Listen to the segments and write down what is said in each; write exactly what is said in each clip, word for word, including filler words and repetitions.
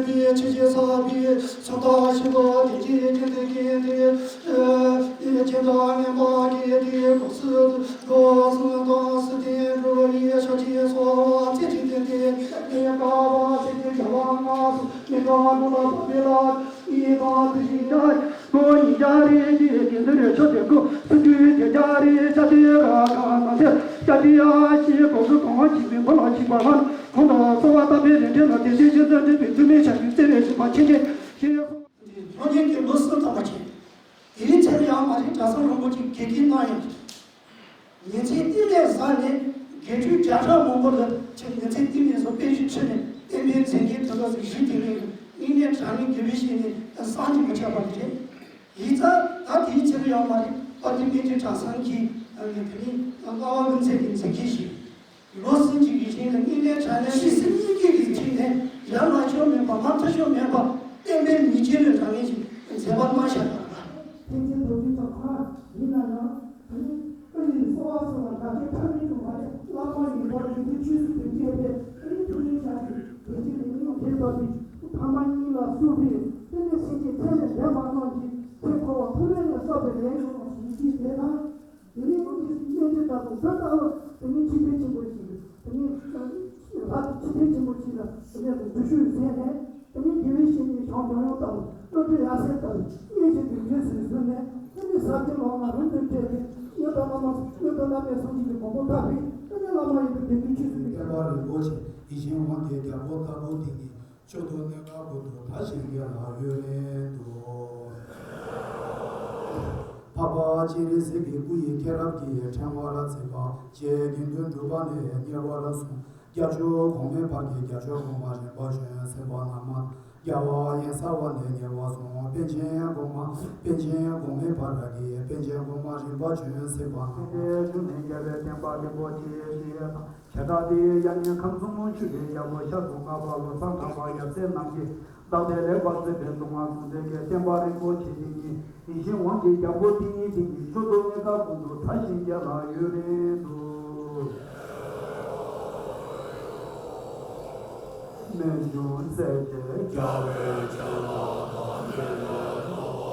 ཆོས་ཀྱི་ས་པའི་ཚོགས་བདག་ཞི་བ་དེ་ཀྱི་རྒྱུད་སྡེ་ཀྱི་དེ། ཁྱེད་དང་ངན་པ་གི་དེ་གོ་སུ་གོ་སུ་དང་སུ་དེ་འགྲོ་ཡི་ཆོས་ཀྱི་ཚོགས་བ་ཚེ་གཅིག་དེ་དེ་དེ་ཀ་བ་ཚེ་གཅིག་རྒྱལ་བ་ང་སུ་མི་དང་ནུ་ལ་ཕ་མི་ལ་ཡི་དང་དེ་ཞིག་ཡ་གོ་ཉི་ཇ་རེ་གི་དེ་འདི་རེ་ཆོས་དེ་གོ་སུ་དུ་དེ་ཇ་རེ་ཆ་དེ་ར་ག་ན་དེ་ཅ་དེ་ཡ་ཞི་གོ་སུ་གང་བ་ཅི་མི་འབུ་ལ་ཞི་བ་ཧན། གང་དུ་འཚོ་བ་བཏབ་པའི་རིན་ཕྲེང་ལ་དེ་དུས་ཕྱི་ཚུལ་འགྲིག་པའི་ཚུལ་མིན་བྱ་རྒྱུ་བརྩེ་བའི་ཞིང་པ་ཁྱེད་ཀྱིས་ཤེས་སོ། ལྷོ་ཉན་གྱི་ལོ་གསུམ་ཐམ་པ་བྱས། དེའི་ཚེ་ཡང་མ་རིག་གྲྭ་ཚང་རིན་པོ་ཆེ་དགེ་རྒན་གནང་ཡོད། ཉིན་མཚན་གཏན་ནས་བཟའ་ནས་དགེ་ཕྲུག་བརྒྱ་ཕྲག་མང་པོ་ལ་ཆེད་ཉིན་མཚན་གཏན་ནས་བཟོ་དཔེ་ཞིག་ཁྲིད་ནས་བསྟན་པའི་མཛད་འགན་དེ་དག་ཞིག་ཞུས་དེ་ནས་དངོས་གནས་དྲང་གནས་དགེ་བའི་བཤེས་གཉེན་བསམ་གྱིས་མི་ཁྱབ་པ་རེད། ཡིན་ཙང་ད་དེའི་ཚེ་ཡང་མ་རིག་དཔལ་ལྡན་སྨན་ཆེན་གྲྭ་ཚང་གི་དེ་ནི་ལྔ་པ་དབུ་མཛད་ཀྱི་མཛད་འགན་ཞིག་ལོ་གསུམ་གྱི་ཡིད་བཞིན་ལ་སྙིང་ནས་དྲན་ནས་ཤི་སེམས་གཉིས་ཀྱི་ཡིད་ཆེས་ནས་ཡར་མ་ཤོར་མེད་པ་མར་མཐུད་ཤོར་མེད་པ་བསྟན་པའི་མི་ཆེན་ལས་དྲང་ངེས་ཤིག་མཛད་པ་གནང་ཤར་དང་། ཐེག་ཆེན་རྡོ་རྗེ་འཆང་ཁོ་རང་ཡིན་ན་ཡང་དེ་ནི་ཨ་ཡི་གསོལ་བ་སོགས་ལ་དགའ་སྐྱེ་ཕ་མེས་དུ་མ་རེད། བླ་མ་ཡིན་པར་ཡོད་དུས་ཆོས་སུ་དོན་བྱས་པས་ཨ་ནི་ཐུགས་རྗེ་ཆེ་ཞིག་དོན་བྱེད་ལས་སྙིང་རྗེ་བབ་པའི་ཕ་མ་གཉིས་ལ་གསོལ་བས་བསྟན་པའི་སེམས་ཅན་ཚེ་ལས་འདས་པ་རྣམས་ཀྱི་ཚེ་འཁོར་བ་ཐུབ་པས་ལས་བསགས་པའི་ལས་ཡོངས་ལ་ཞིག་ཅིག་དེ་དང་། དེ་ནས་ཁོང་གིས་སྨན་ཆེན་ལྟ་བུ་བོད་ལྟ་བུ་དེ་ནས་ཆིག་སྒྲིལ་ཆེན་པོ་ཞིག་དེ་ནས་ལྷ་ཆིག་སྒྲིལ་ཆེན་པོ་ཞིག་ལ་དེ་ནས་འཛུལ་ཞུགས་མཛད་ནས་དེ་ནས་དགེ་བའི་བཤེས་གཉེན་བྱང་ལྗོངས་ཡོངས་ལྟ་བུ་བློ་གྲོས་ཡར་སེང་ལྟ་བུ་སྨན་ཆེན་དུ་རྗེས་སུ་བཟུང་ནས་དེ་ནས་ཟབ་ཆོས་ལོ་ལྔ་རིམ་དུ་བགྲོད་དེ་སྨྱོ་ལྟ་བླ་མ་སྨྱོ་ལྟ་བླ་མའི་སངས་རྒྱས་ཀྱི་གོ་འཕང་ཐོབ་པས་དེ་ནས་བླ་མ་ཡིན་པའི་དགེ་འདུན་ཆོས་སྲིད་ཀྱི་བསྟན་པ་རིན་པོ་ཆེ་ཡིད་བཞིན་དབང་གི་རྒྱལ་པོ་ལྟ་བུ་དེ་ཉིད། མཆོག་ཏུ་གནས་སྐབས་ཀུན་ཏུ་དར་ཞིང་རྒྱས་ལ་ཡུན་རིང་དུ། འཕགས་པ་སྤྱན་རས་གཟིགས་ཀྱི་སྐུ་ཡི་མཁྱེན་རབ་ཀྱི་ཕྲེང་བར་བརྩིས་པ་བཅས་དགེ་འདུན་གྲུབ་པ་ནས་ཉེ་བར་སོང་། རྒྱ་ཆོས་གོང་མའི་བར་གྱི་རྒྱ་ཆོས་གོང་མ་རིམ་པ་བྱོན་ཟིན་པ་རྣམས། རྒྱལ་བ་དབེན་ས་པ་ནས་ཉེ་བར་སོང་། པཎ་ཆེན་གོང་མ། པཎ་ཆེན་གོང་མའི་བར་གྱི་པཎ་ཆེན་གོང་མ་རིམ་པ་བྱོན་ཟིན་པ་རྣམས། དེ་ནས་བྱུང་ནས་རྒྱལ་བའི་བསྟན་པ་རིན་པོ་ཆེ་ཞེས་དང་། བྱེ་བྲག་དེའི་དབྱར་གནས་ཁམས་གསུམ་ཆོས་ཀྱི་རྒྱལ་པོ་ཤར་དུ་བཀའ་བབས་ལོ་གསར་གྲགས་པ་ཡབ་སྲས་རྣམས་ཀྱིས་བདག་ལྟའི་ལེགས་པར་མཛད་པའི་གདུང་བ་ཟུང་འབྲེལ་གྱི་བསྟན་པ་རིན་པོ་ཆེ་དེ་ཉིད་ཡིད་བཞིན་དབང་གི་རྒྱལ་པོ་ཏིང་ངེ་འཛིན་གྱི་མཆོག་ཏུ་གནས་སྐབས་ཀུན་ཏུ་དར་ཞིང་རྒྱས་ལ་ཡུན་རིང་དུ། རྨད་བྱུང་སྲས་བཅས་རྒྱལ་བའི་བྱིན་རླབས་དང་འབྲེལ་བའི་ཐོག་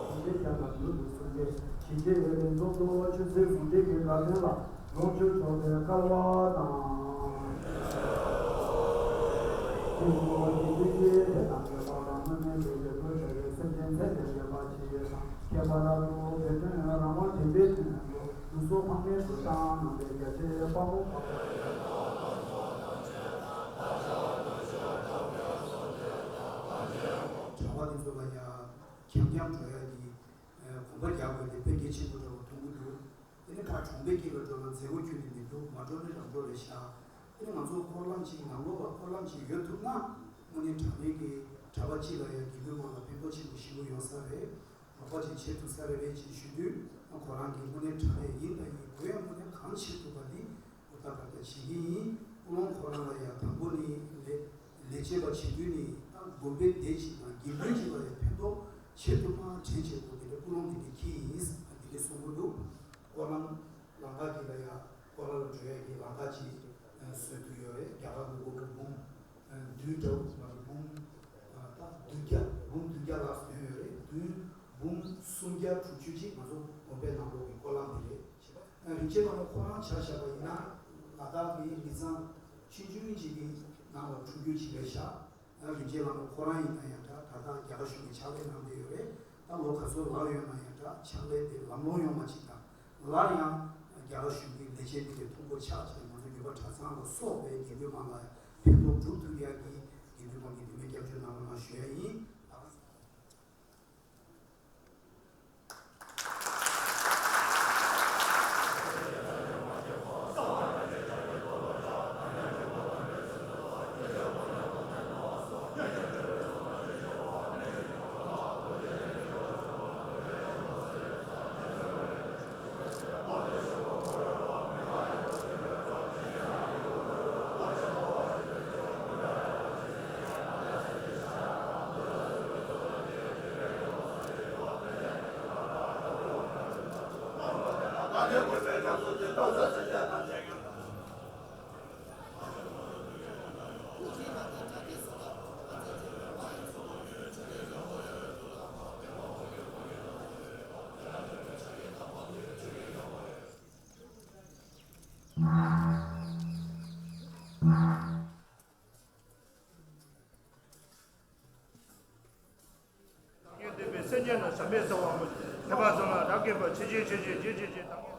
ཞིང་ཆེན་རྒྱ་གར་ཡུལ་དུ་སོང་སྟེ་ཞིང་ཆེན་ཡོད་པའི་ཚོགས་གཙོ་ཆོས་སྲིད་ཟུང་འབྲེལ་གྱི་དགའ་སྟོན་ལ་ལོངས་སྤྱོད་ཆོག་པའི་སྐལ་བ་དང་། དེ་ནས་དེ་དང་འབྲེལ་བ་ལ་དངོས་གནས་དེ་ཡོད་དོ་ཞེས་པའི་སེམས་ཅན་ཚེ་ལས་འདས་པ་ཇི་ཡོད་དང་ཁྱད་པར་དུ་བོད་དོན་རང་དབང་བདེན་པའི་དོན་དུ་ལུས་སྲོག་ཕངས་མེད་དུ་བཏང་གནང་བའི་རྒྱ་ཆེའི་དཔའ་བོ་དཔའ་མོ། གྲྭ་པ་དེ་ཚོ་ལ་ཡང་འཁྱམ་འཁྱམ་འགྲོ་ཡ་གི་གོམ་པ་རྒྱག་དགོས་ཏེ་དཔེ་གལ་ཆེན་པོ་འདྲ་བོ་མཐོང་གི་འདུག་དེ་ནི་ཕར་གྲོང་པའི་དཀྱིལ་ལ་འགྲོ་ན་མཛེས་པོ་ཁྱོན་ནས་མི་འདུག་མ་འགྲོ་ན་རབ་འགྲོ་རེད་ཤག་དེ་ནི་ང་ཚོ་འཁོར་ལམ་ཅིག་ནང་ལོགས་ལ་འཁོར་ལམ་ཅིག་ཡོད་ཐུབ་ན་དངོས་གནས་དྲང་གནས་ཀྱི་གྲྭ་པ་སྤྱི་ལ་ཡང་དགེ་འདུན་མང་ལ་ཕན་ཐོགས་ཆེན་པོ་ཞིག་ཡོང་ས་རེད། རོགས་པ་ཅིག་བྱེད་ཐུབ་ས་རེད་པས་ཅེས་ཞུ་དུས་ཁོ་རང་གིས་དངོས་གནས་དྲང་གནས་ཡིན་དང་ཡིན་དགོས་ཡ་དངོས་གནས་གང་བྱེད་ཐུབ་པ་འདི་ཧུར་ཐག་ཧུར་ཐག་བྱེད་ཀྱི་ཡིན། ཀུན་སློང་ཁོ་རང་ལ་ཡང་དང་པོ་ནི་ལས་ལས་བྱེད་པ་བྱེད་དུས་ནི་ད་དགོན་པའི་སྡེ་གཅིག་དང་དགེ་འདུན་གཅིག་ལ་ཡང་ཕན་ཐོགས་བྱེད་ཐུབ་ན་དྲན་བྱེད་དགོས་དེ་འདྲའི་ཀུན་སློང་དེ་འདྲ་འཁྱེར་ཡིན་ཟེར་འདི་འདྲ་གསུང་གི་འདུག་སྐོར་ལམ་ལམ་ཁ་གི་ལ་ཡ་སྐོར་ལ་ལ་འགྲོ་ཡ་གི་ལམ་ཁ་ཅིག་བཟོས་ཐུབ་ཡོད་རེད། རྒྱ་གར་གི་སྒོར་མོ་འབུམ་བདུན་འདྲ་བོ་ང་ཚོ་འབུམ་ད་བདུན་བརྒྱ་འབུམ་བདུན་བརྒྱ་ལྷག་ཐོན་ཡོད་རེད། བདུན་འབུམ་སུམ་བརྒྱ་དྲུག་ཅུ་ཅིག་ང་ཚོ་དགོན་པའི་ནང་ལོགས་ཀྱི་སྐོར་ལམ་དེ་རེད། རིན་ཆེན་བླ་མ་ཁོ་རང་ཆ་བཞག་པ་ཡིན་ན་ལ་དྭགས་ཀྱི་མི་ཚང་ཆུང་ཆུང་ཅིག་གི་ནང་ལ་འཁྲུངས་རྒྱུ་ཅིག་རེད་ཤག་རིན་ཆེན་བླ་མ་ཁོ་རང་ཡིན་ན་ཡང་འདྲ་ད་ལྟ་རྒྱ་གར་གཞུང་གིས་ཕྱག་ལས་གནང་བསྡད་ཡོད་རེད། ད་ལོ་ག་ཚོད་ལགས་ཡོད་ན་ཡང་འདྲ་ཕྱག་ལས་དེ་ལམ་ལྷོང་ཡོང་བ་ཅིག་དང་སླར་ཡང་རྒྱ་གར་གཞུང་གི་ལས་བྱེད་འདི་གའི་ཐུགས་ཁུར་ཆགས་བྱས་ང་ཚོ་ཡུལ་པ་གྲྭ་ཚང་ལ་སོགས་པའི་དགེ་འདུན་མང་ལ་ཕན་ཐོགས་སྒྲུབ་ཐུབ་ཡག་གི་དགེ་འདུན་མང་གི་འདུན་མའི་སྐྱབས་བཅོལ་གནང་རོགས་གནང་ཞུ་ཡ་ཡིན། པས་སོ། ཐེག་པ་གསུམ་ལ་རབ་བརྟེན་པ། ཆོས་ཀྱི་ཆོས་ཅན། རྒྱུ་ཆོས་ཅན།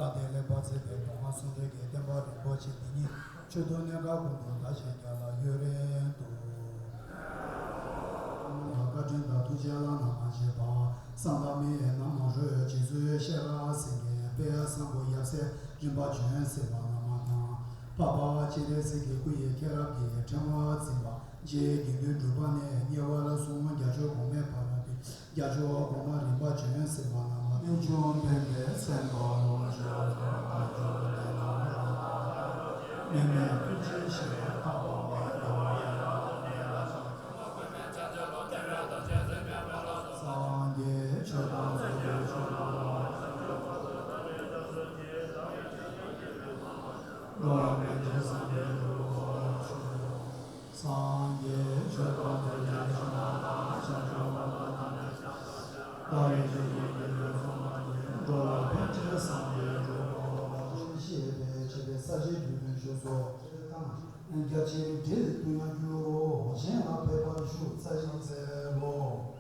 བདག་བདག་དེ་ལས་དཔག་ཚད་མེད་པའི་ལྷ་སྲུང་ལས་ཀྱི་བསྟན་པ་རིན་པོ་ཆེ་འདི་ཉིད་མཆོད་དོ་གནས་སྐབས་ཀུན་ཏུ་བདག་གཞན་རྒྱལ་ལ་ཡུན་རིང་དུ། བཀའ་དྲིན་དང་ཐུགས་རྗེ་བླ་ན་མ་མཆིས་པ། གསང་བདག་མི་ཡི་རྣམ་སྣང་རོལ་རྗེ་བཙུན་ཤེས་རབ་སེང་གེ་དཔལ་བཟང་པོ་ཡབ་སྲས་རིམ་པ་བྱོན་ཟིན་པ་བླ་མ་དང་། འཕགས་པ་སྤྱན་རས་གཟིགས་ཀྱི་སྐུ་ཡི་མཁྱེན་རབ་ཀྱི་ཕྲེང་བ་འཛིན་པ་རྗེ་དགེ་འདུན་གྲུབ་པ་ནས་ཉེ་བར་བཟུང་། རྒྱ་མཚོ་གོང་མའི་བར་དུ། རྒྱ་མཚོ་གོང་མ་རིམ་པ་བྱོན་ཟིན་པ་རྣམས་ལ། རྟེན་འབྱུང་ཕན་པའི་སེམས་དང་ལོངས་སྤྱོད་དང་། ཨ་ཇོ་བདེ་ལ་རོལ་པ་དང་། མི་མེད་ཐུགས་རྗེའི་ཞིང་ལ་འཕགས་པ་མ་གྱུར་ཡང་དག་པའི་གནས་ལ་སངས་རྒྱས། སངས་རྒྱས་ཆོས་དང་ཚོགས་ཀྱི་མཆོག་ལ། འགྲོ་བ་ཕན་ཕྱིར་སངས་རྒྱས་འགྲུབ་པར་ཤོག། སངས་རྒྱས་ཆོས་དང་ཐུགས་རྗེ་ཆེན་པོ་དང་། བྱང་ཆུབ་སེམས་དཔའ་རྣམས་ཀྱི་བདག་ཉིད་ཆོས་ཀྱི་དགེ་འདུན་ཚང་མ་གིས། འགྲོ་བ་ཕན་ཕྱིར་སངས་རྒྱས་འགྲུབ་པར་ཤོག། ཞེས་པའི་ཕྱག་དཔེ་ས་བཅད་བསྡུས་དོན་བཞུགས་སོ། རྒྱ་ཆེར་འགྲེལ་དུ་ཡང་འགྱུར་རོ། གཞན་ལ་ཕན་པར་ཞུ་རྩ་བཞིན་འཚལ་ལོ།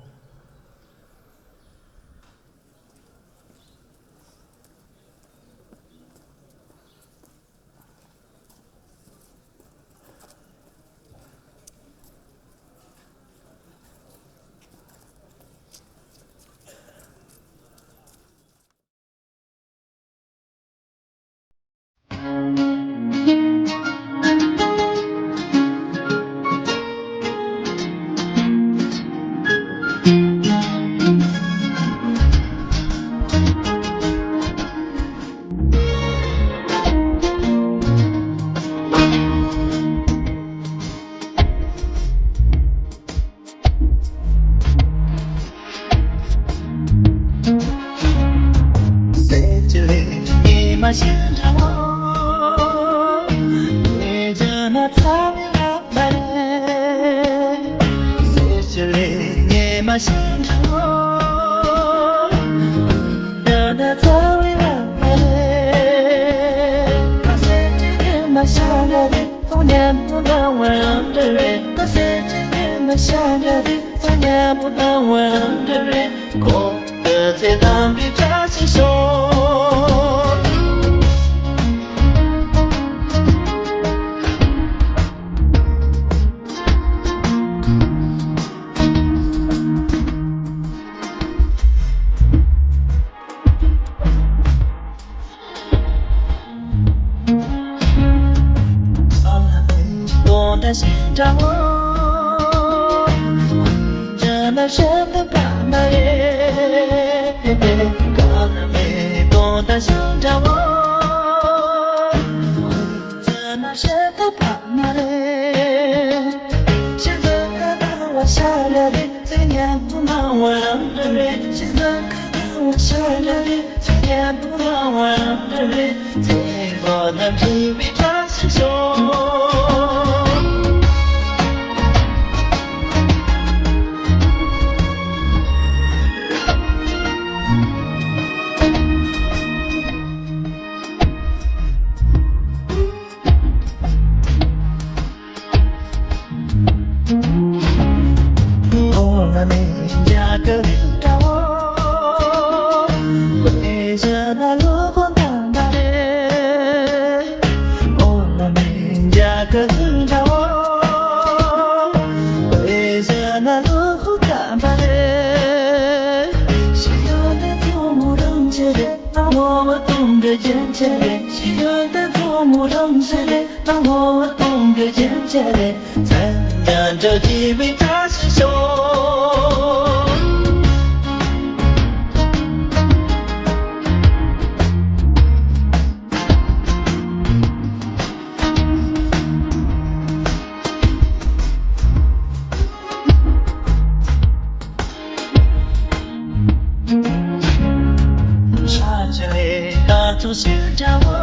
ཚོ་ཞིག་འདྲ་བོ།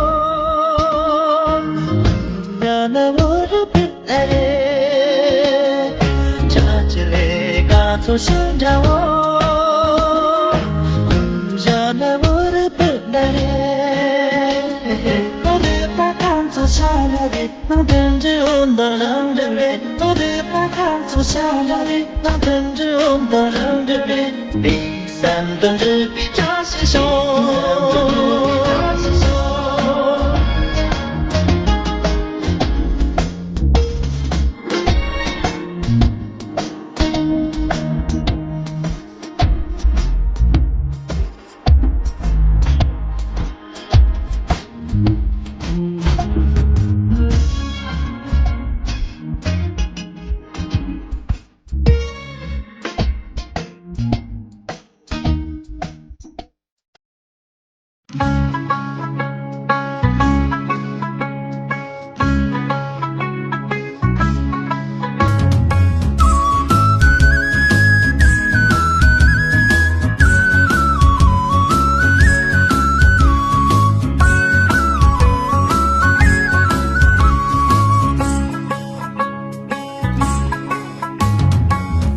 ཡ་ན་བོ་རུ་པི་ཨ་རེ། ཆ་ཅི་ལེ་ག་ཚོ་ཞིག་འདྲ་བོ། ཡ་ན་བོ་རུ་པི་ཨ་རེ། ཨ་རེ་པ་ག་ཚོ་ཤ་ན་རེ། ནང་དོན་འདྲི་འོང་དང་རང་འདྲ་བས། ནང་དོན་པ་ག་ཚོ་ཤ་ན་རེ། ནང་དོན་འདྲི་འོང་དང་རང་འདྲ་བས། དེ་བསམ་དོན་འགྲུབ་པའི་བཀྲ་ཤིས་ཤོག་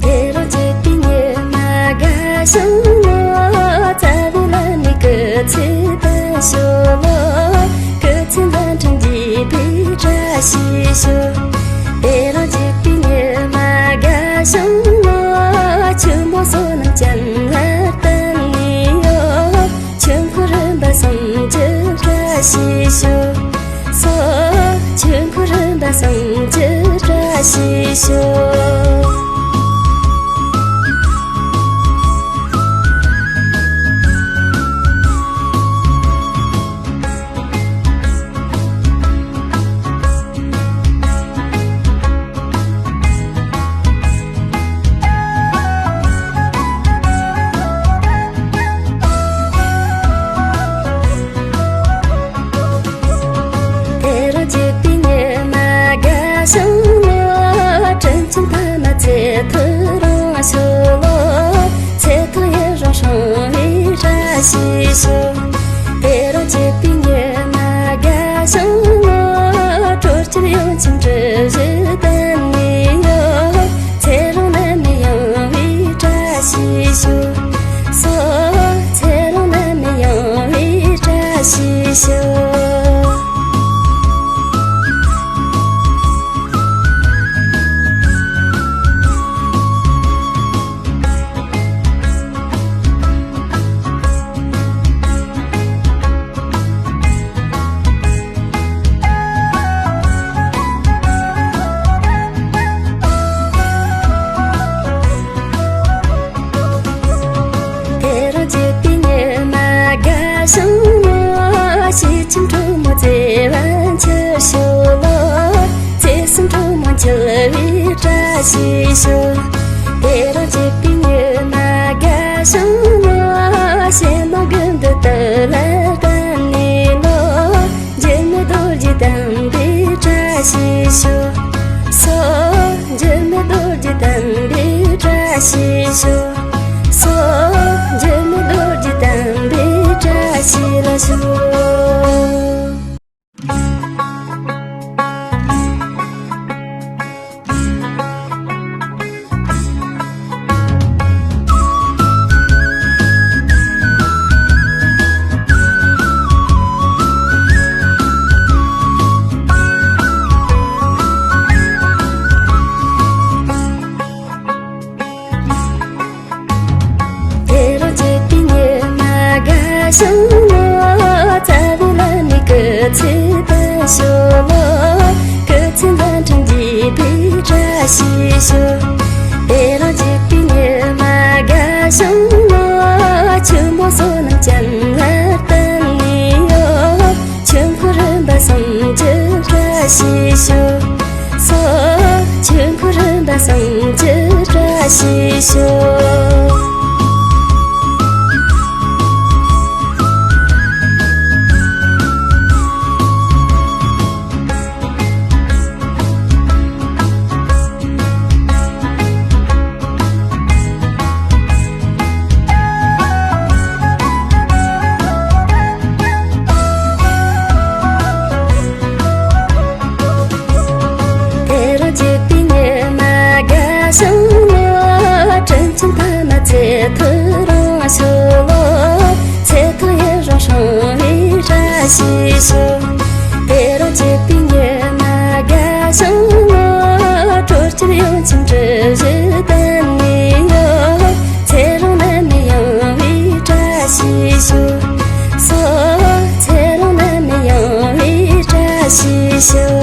དེ་རུ་བརྗིད་པའི་ཉི་མ་དགའ་ཞིང་ལོ། རྩ་བའི་ལམ་ནས་སྐུ་ཚེ་བརྟན་ཤོག་ལོ། སྐུ་ཚེ་མཛའ་འཕྲིན་རྒྱས་པའི་བཀྲ་ཤིས་ཤོག་དེ་རུ་བརྗིད་པའི་ཉི་མ་དགའ་ཞིང་ལོ། ཆུ་མོ་བསོད་ནམས་ཅན་ལ་བསྟན་ནས་ཡོད། ཆོས་འཁོར་རིམ་པ་གསུམ་གྱི་བཀྲ་ཤིས་ཤོག་སོ། ཆོས་འཁོར་རིམ་པ་གསུམ་གྱི་བཀྲ་ཤིས་ཤོག་དེ་རུ་བརྗིད་པའི་ཉི་མ་དགའ་ཞིང་ལོ། དྲིན་ཅན་ཕ་མ་ཚེ་ཐུབ་རིང་ཤོག་ལོ། ཚེ་ཐུབ་ཡུན་རིང་སྲུང་བའི་བཀྲ་ཤིས་ཤོག་དེ་རུ་བརྗིད་པའི་ཉི་མ་དགའ་ཞིང་ལོ། སྤྲོ་སྐྱིད་ཡོངས་ཁྱབ་འགྲུབ་བཞུགས་བསྟན་ནས་ཡོད། ཚེ་རིང་ནད་མེད་ཡོང་བའི་བཀྲ་ཤིས་ཤོག་སོ། ཚེ་རིང་ནད་མེད་ཡོང་བའི་བཀྲ་ཤིས་ཤོག་དེ་རུ་བརྗིད་པའི་ཉི་མ་དགའ་ཞིང་ལོ། ཞེ་ཆེན་གྲོ་མོ་བརྩེ་བ་འཁྱིལ་ཤོག་ལོ། བརྩེ་སེམས་གྲོ་མོ་འཁྱིལ་བའི་བཀྲ་ཤིས་ཤོག་དེ་རུ་བརྗིད་པའི་ཉི་མ་དགའ་ཞིང་ལོ། ཞེ་མོ་དགུན་དུ་དུ་ལ་བརྟེན་ནས་ལོ། འགྱུར་མེད་རྡོ་རྗེ་བསྟན་པའི་བཀྲ་ཤིས་ཤོག་སོ། འགྱུར་མེད་རྡོ་རྗེ་བསྟན་པའི་བཀྲ་ཤིས་ཤོག་སོ། འགྱུར་མེད་རྡོ་རྗེ་བསྟན་པའི་བཀྲ་ཤིས་ལ་ཤོག་དེ་རུ་བརྗིད་པའི་ཉི་མ་དགའ་ཞིང་ལོ། རྩ་བའི་བླ་མའི་སྐུ་ཚེ་བརྟན་ཤོག་ལོ། སྐུ་ཚེ་མཛའ་འཕྲིན་རྒྱས་པའི་བཀྲ་ཤིས་ཤོག་དེ་རུ་བརྗིད་པའི་ཉི་མ་དགའ་ཞིང་ལོ། ཆུ་མོ་བསོད་ནམས་ཅན་ལ་བརྟེན་ནས་ཡོད། ཆོས་འཁོར་རིམ་པ་གསུམ་གྱི་བཀྲ་ཤིས་ཤོག་སོ། ཆོས་འཁོར་རིམ་པ་གསུམ་གྱི་བཀྲ་ཤིས་ཤོག་ཞེས་ཞུ། དེ་རུ་བཅས་པའི་ཉི་མ་དགའ་ཞིང་ནོར། སྤྲོ་སྐྱིད་ཡོངས་ཁྱིམ་གྲུ་བཞི་བདེ་ནས་ཡོད། ཚེ་རིང་ནད་མེད་ཡོང་བའི་བཀྲ་ཤིས་ཤོག། སོ། ཚེ་རིང་ནད་མེད་ཡོང་བའི་བཀྲ་ཤིས་ཤོག།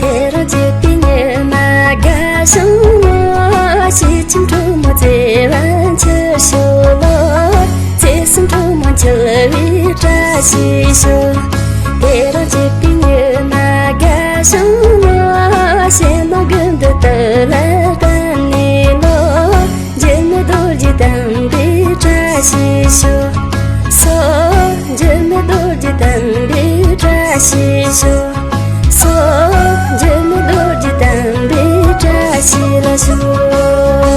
དེ་རུ་བཅས་པའི་ཉི་མ་དགའ་ཞིང་ནོར། ཕྱི་ཁྱིམ་གྲོ་མོ་བརྩེ་བ་འཁྱིལ་ཤོག་ལོ། བརྩེ་སེམས་གྲོ་མོ་འཁྱིལ་བའི་བཀྲ་ཤིས་ཤོག། དེ་རུ་བཅས་པའི་ཉི་མ་དགའ་ཞིང་ནོར། ཞེན་ལོ་དགུ་འདི་དུ་ལ་བརྟན་ནས་ལོ། འགྱུར་མེད་རྡོ་རྗེ་དམ་པའི་བཀྲ་ཤིས་ཤོག། སོ། འགྱུར་མེད་རྡོ་རྗེ་དམ་པའི་བཀྲ་ཤིས་ཤོག། སོ། འགྱུར་མེད་རྡོ་རྗེ་དམ་པའི་བཀྲ་ཤིས་ལ་ཤོག།